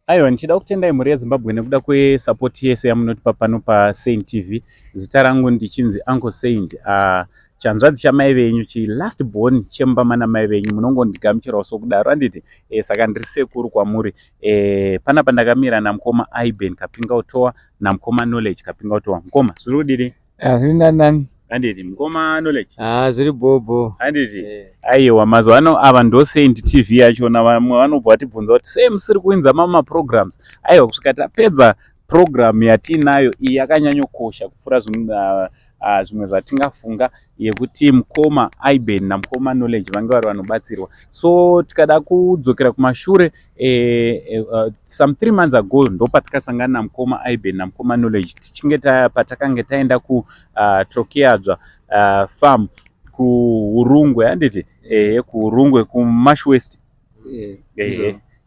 Aiwa, ndichida kutendai mhuri yeZimbabwe nekuda kwesapoti yese yamunotipa pano paSaint TV. Zita rangu ndichinzi Uncle Saint. Chanzvadzi chamai venyu, chi last born chemumba mana mai venyu, munongondigamuchirawo sokudaro, handiti? Saka ndiri sekuru kwamuri. Panapa ndakamira namukoma Iben Kapingautowa namukoma Knowledge Kapingautowa. Mukoma, zviri kudini? Zviri nani nani. Handiti, mukoma Knowledge? Ah, zviri bhobho. Handiti? Aiwa, mazuva ano ava ndo Saint TV yachona. Vamwe vanobva vatibvunza kuti sei musiri kuinza mamwe maprograms. Aiwa, kusvika tapedza program yatiinayo iyi yakanyanyokosha kupfuura zvimwe zvatingafunga, yekuti mukoma Iben namukoma Knowledge vange vari vanobatsirwa. So tikada kudzokera kumashure, some 3 months ago ndopatakasangana namukoma Iben namukoma Knowledge, tichinge patakange taenda kuTrokiadzva farm kuUrungwe, handiti? KuUrungwe, kuMash West,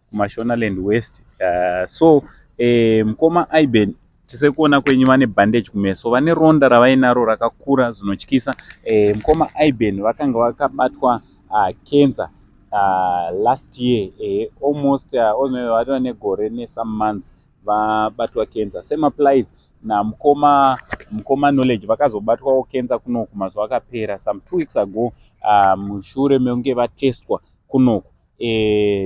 kuMashonaland West. So mukoma Iben, tisekuona kwenyu, vane bandage kumeso, vane ronda ravainaro rakakura zvinotyisa. Mukoma Iben vakanga vakabatwa cancer last year, almost vatova negore nesome months vabatwa cancer. Same applies namukoma mukoma Knowledge, vakazobatwawo cancer kunoku mazuva akapera, some 2 weeks ago, mushure mekunge vatestwa kunoku.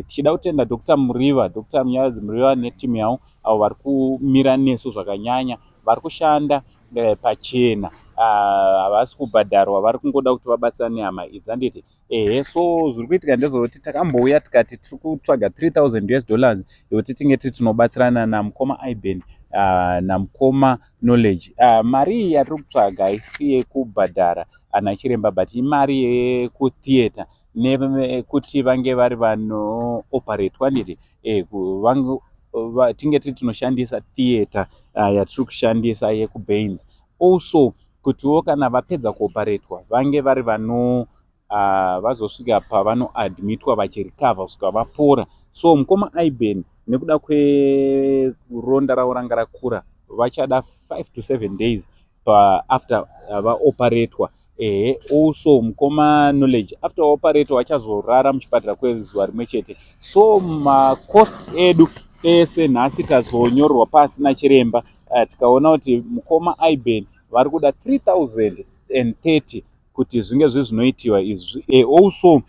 Tichida kutenda Dr Muriva, Dr Munyaradzi Muriva netimu yavo, avo vari kumira nesu zvakanyanya, vari kushanda pachena, havasi kubhadharwa, vari kungoda kuti vabatsirane nehama idzi, handiti? Ehe, so zviri kuitika ndezvekuti takambouya tikati tiri kutsvaga 3000 US dollars yekuti tinge tiri tinobatsirana namukoma Iben namukoma Knowledge. Mari iyi yatiri kutsvaga haisi yekubhadhara ana chiremba, but imari yekutheatre nekuti vange vari vanooperatwa, handiti? Tinge tiri tinoshandisa theatre yatiri kushandisa yekuBaines. Also kutiwo kana vapedza kuoperatwa vange vari vano vazosvika pavanoadmitwa vachirecover kusvika vapora. So mukoma Iben, nekuda kweronda ravo ranga rakura, vachada 5 to 7 days after vaoperatwa. Ehe, also mukoma Knowledge, after vaoperatwa vachazorara muchipatara kwezuva rimwe chete. So macost edu ese nhasi tazonyorerwa pasi nachiremba, tikaona kuti mukoma Iben vari kuda 3030 kuti zvinge zviri zvinoitiwa izvi. Also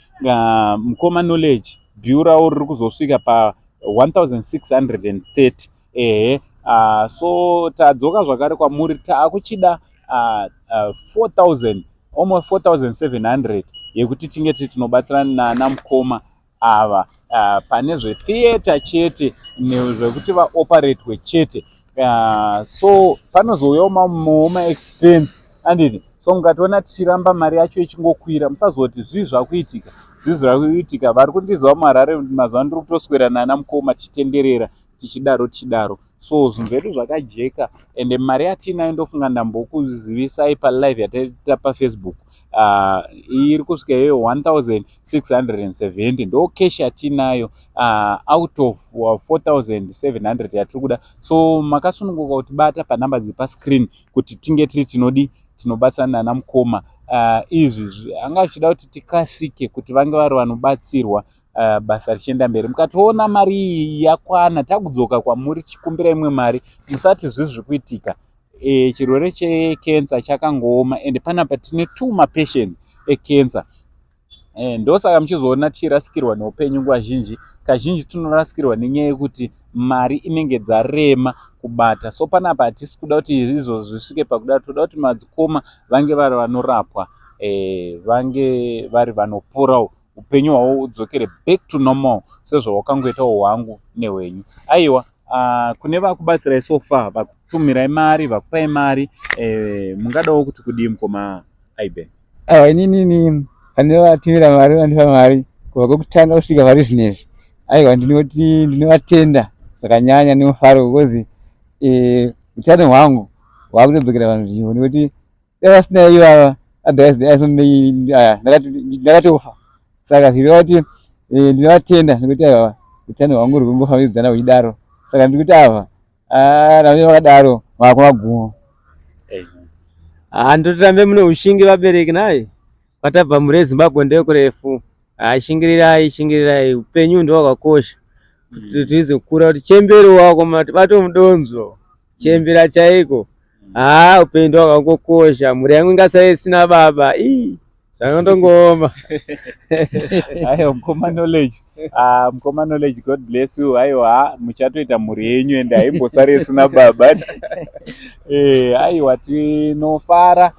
mukoma Knowledge, bill ravo riri kuzosvika pa1630. Ehe, so tadzoka zvakare kwamuri taakuchida 4000, almost 4700 yekuti tinge tiri tinobatsirana nana mukoma ava pane zvetheatre chete nezvekuti vaoperatwe chete. So panozouyawo mamwewo maexpense, anditi? So mukationa tichiramba mari yacho ichingokwira, musazoti zvii zvakuitika, zvii zvakuitika. Vari kundiziva muHarare, mazuva ndiri kutoswera nana mukoma tichitenderera, tichidaro tichidaro. So zvinhu zvedu zvakajeka, ende mari yatiinayo, ndofunga ndambokuzivisai palive yataita paFacebook, iri kusvika iyoyo 1670, ndo cash yatiinayo out of 4700 yatiri kuda. So makasununguka kutibata panhamba dziri pascreen kuti tinge tiri tinodi tinobatsirana nana mukoma. Izvi anga zvichida kuti tikasike kuti vange vari vanobatsirwa, basa richienda mberi. Mukatoona mari iyi yakwana, takudzoka kwamuri tichikumbira imwe mari, musati zvii zviri kuitika. Chirwere chekensa chakangooma, ende panapa tine two mapatients ekensa. Ndosaka muchizoona tichirasikirwa neupenyu nguva zhinji. Kazhinji tinorasikirwa nenyaya yekuti mari inenge dzarema kubata. So panapa hatisi kuda kuti izvozvo zvisvike pakudaro. Toda kuti madzikoma vange vari vanorapwa, vange vari vanoporawo, upenyu hwavo hudzokere back to normal sezvahwakangoitawo hwangu nehwenyu. Aiwa, kune vakubatsirai so far, vakutumirai mari, vakupai mari, mungadawo kuti kudii, mukoma Iben? Aiwa, inini vandivatumira mari, vandipa mari kubva kwekutanga kusvika pari zvinezvi, aiwa, ndinoti ndinovatenda zvakanyanya nemufaro, because utano hwangu hwakutodzokera panzvimbo, nekuti dai vasina ivava, otherwise ndakatofa. Saka zvireva kuti ndinovatenda nekuti aiwa, utano hwangu huri kungofambidzana huchidaro. Saka ndiri kuti ava rambe vakadaro magumo. Ha, ndotirambe mune ushingi, vabereki naye. Kwatabva mhuri yeZimbabwe ndekurefu. Ha, shingirirai, shingirirai, upenyu ndo hwakakosha. Kuti tizokura kuti chembere wako mati bato mudonzvo chembera chaiko. Haa, upenyu ndo wakangokosha, mhuri yangu ingasai isina baba, ii zvakandongooma. Aiwa, mukoma Knowledge, ah, mukoma Knowledge, God bless you. Aiwa, muchatoita mhuri yenyu ende haimbosari isina baba. Aiwa, tinofara.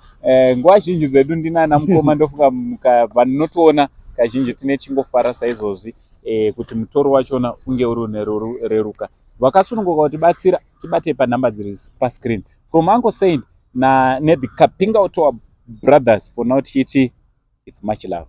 Nguva zhinji dzedu ndinana mukoma, ndofunga vanotoona kazhinji tine tichingofara saizvozvi, kuti mutoro wachona unge uri unoreruka. Vakasununguka kutibatsira, tibate panhamba dziri pascreen. From Uncle Saint na nethe Kapinga Otoa Brothers, for now tichiti it's much love.